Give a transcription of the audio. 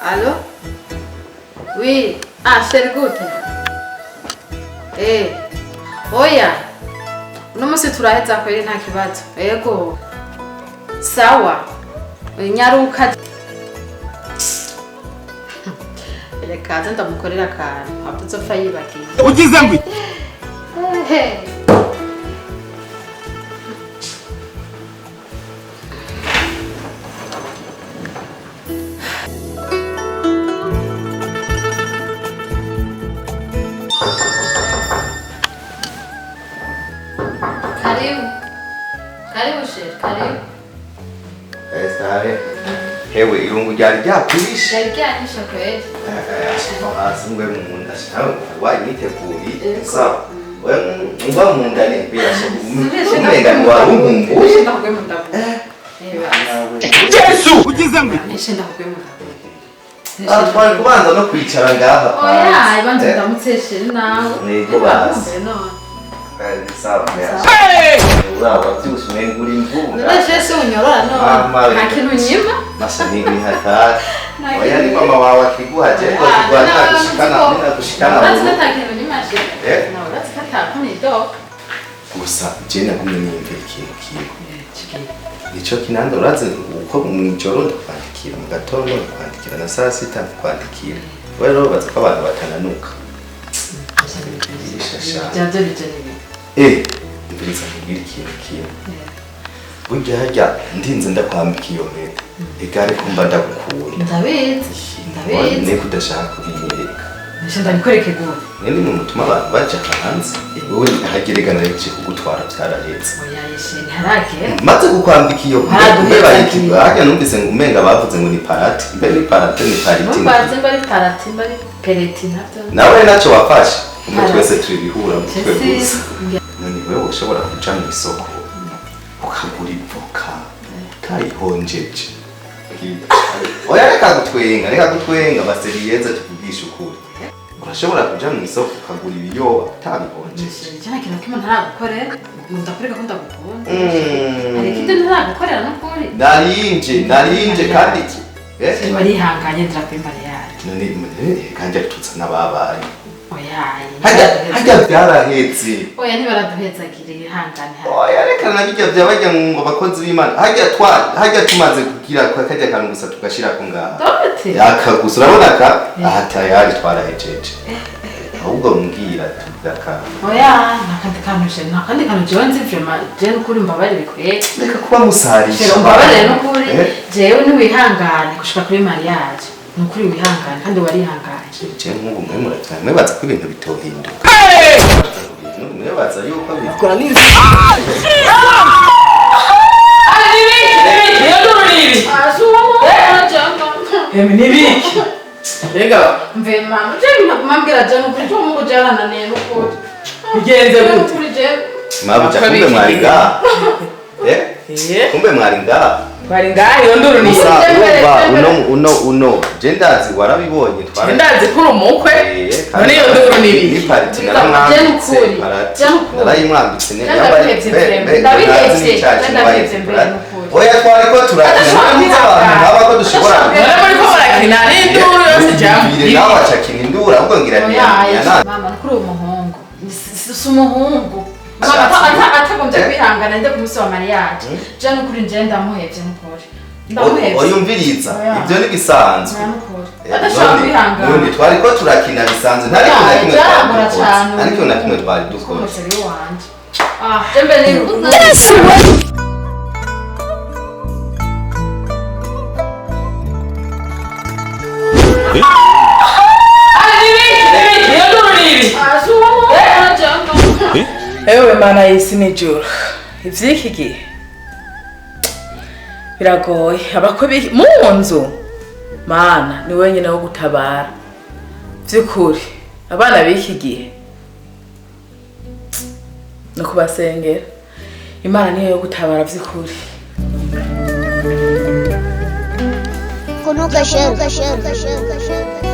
Allô? Oui. Ah, chéri gute? Eh. Oya. Uno musi turaheza kweri nta kibazo. Yego. Sawa. Nyaruka. Reka nze ndamukorera akantu. Ntabwo nzopfa yibagiye. Ugize ngwi. Ehe. Karibu. Karibu chéri, karibu. Sare hewe irungu ryari ryakwishe. Ryari ryanyishe kweri. Hasi ngwe munda shawe wayiteguye sawa we ngwa munda ne birasha umenga ni warumumbuye. Ndakugwe mu nda. Yesu ugize ngwi. Ndakugwe mu nda. Ah, twari kubanza no kwicara ngaha. Oya, ibanza ndamutse chéri nawe. Yego basi. None. Sawa uraba byose umenga uri imvura. None chéri unyorora none. Nta kintu nyima. Masa ni hatari. Oya ni mama wawe akiguha je ko akiguha nagushikana nagushikana. Urazi ko ata kintu nyima chéri. Eh? Nawe urazi ko ata kunidoka. Gusa je nagumye niyumvira ikintu kimwe. Nico kinanda urazi uko mw'ijoro ndakwandikira mu gatondo ndakwandikira na saa sita ndakwandikira. Wewe rero baza ko abantu batananuka. Byavyo bije nibi. Eh, mbiriza nkubwira ikintu kimwe. Burya harya ndinze ndakwambika iyo mpeta. Egare ko mba ndagukunda. Ndabizi. Ndabizi. Niko udashaka kubinyereka. Nje ndabikwereke gute? Nini mu mutuma abantu baja hanze. Wowe hageregana rero kugutwara byarahetse. Oya yeshe ntiharagera. Maze kukwambika iyo mbe bayiti harya numvise ngo umenga bavuze ngo ni parati. Mbe ni parate ni pariti. Numva mba ari parati mba ari pereti navyo. Nawe naco wafashe. Umwe twese turi bihura mu twe gusa. None wewe ushobora kuja mu isoko ukagura ivoka utayihonjeje. Oya reka gutwenga baseriyeza tukugisha ukuri. Urashobora kuja mu isoko ukagura ibiyoba utabihonjeje. Cyane kintu kimwe ntaragukorera, ndakureka ko ndagukunda. Hari ikindi ntaragukorera n'ukuri. Narinje kandi iki? Eh? Warihanganye ndirakwimba yaje. None kandi atutsa nababaye. Oya. Hajya byarahetse. Oya ntibaraduhezagiriye ihangane. Oya reka nabijya byabajya ngo abakozi b'Imana. Hajya tumaze kugira kajya kantu gusa tugashira ko ngaha. Dote. Yakagusa urabona ka aha tayari twarahejeje. Ahubwo mbwira tugaka. Oya nakandi kantu je nakandi kantu jewe nzi vraiment je n'ukuri mbabarire kwe. Reka kuba musarisha. Mbabarire n'ukuri jewe niwihangane gushika kuri mariage. Nukuri wihangane kandi warihanganye. Je nk'ubu mwe muratana mwebaza ko ibintu bitohinduka. Mwebaza yuko bikora ni Nibiki. Rega mve mama je mambwira je nukuri cyo mungu jarananiye nukuri. Bigenze gute? Nukuri je. Mabuja kumbe mwari ngaha. Eh? Kumbe mwari ngaha. Mwari ngaha iyo nduru ni uno je ndazi warabibonye twara. Ndazi kuri umukwe. None iyo nduru ni ibiki? Ni party naramwambitse. Narayimwambitse ne yambare. Ndabihevye. Oya twari ko turakina abantu nk'aba ko dushobora. None muri ko barakina n'induru yose jambo. Nawe acakina induru ahubwo ngira ni mama nukuri uwo muhungu. Si umuhungu. Mama atagombye kwihangana nde ku munsi wa mariage. Je nukuri nje ndamuhevye nukuri. Ndamuhevye. Oyumviriza ibyo ni bisanzwe. Adashobora kwihangana. None twari ko turakina bisanzwe ntari ko na kimwe twari. Ariko na kimwe twari dukora. Umusheri wanje. Ah, jembe ni Yesu. Iyo nduru ni ibiki? Ah, si uwo muhungu cyangwa Ewe mana y'isi n'ijuru, ivy'iki gihe biragoye. Abakwe b'iki mu nzu, mana ni wenyine wo gutabara vy'ukuri. Abana b'iki gihe no kubasengera, Imana niyo yo gutabara vy'ukuri. Kunuka share, share, share, share.